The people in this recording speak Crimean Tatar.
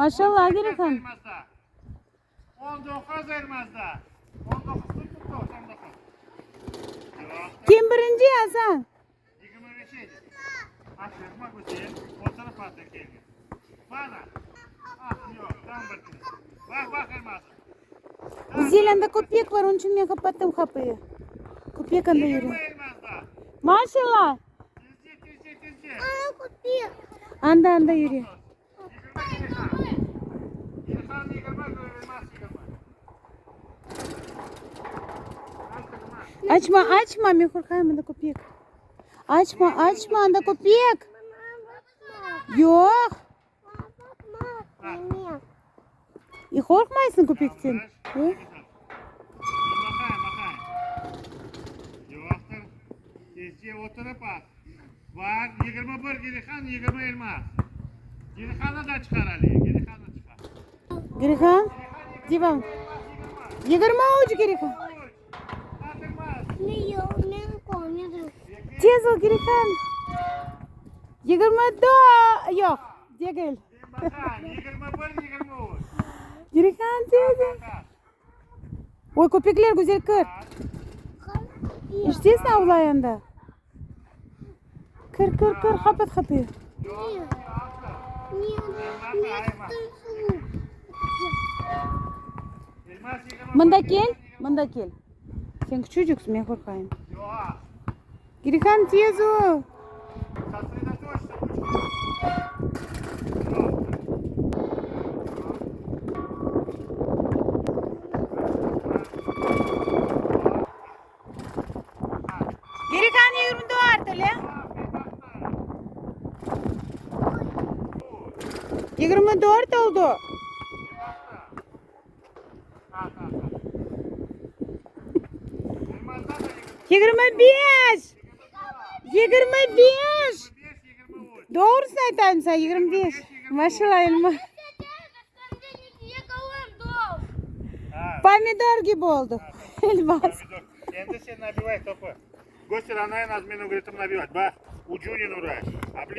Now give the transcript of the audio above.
Maşallah, Girihan. Kim birinci, Asan? Güzel, anda köpek bar, onıñ içün men qapattım qapıyı. Köpek anda yüre. Maşallah. Anda, anda yüre. Açma, açma, men qorqayım, anda köpek. Açma, açma, anda köpek. Yoq. E, qorqmaysıñ köpekten? E? Girihan, devam. 23 Girihan. Tez ol, Girihan. 24, yoq, degil. Girihan, tez ol. Oy, köpekler güzel, kir. İşteysiñ avlay anda. Kir, kir, kir, qapat qapıyı. Mında kel, mında kel. Sen küçüciksiñ, men qorqayım. Girihan, tez ol. Girihan 24 öyle? 24 oldu. 25! 25! Doğrusını aytayım saña, 25. Maşallah, Elma. Pomidor kibi oldu, Elmaz.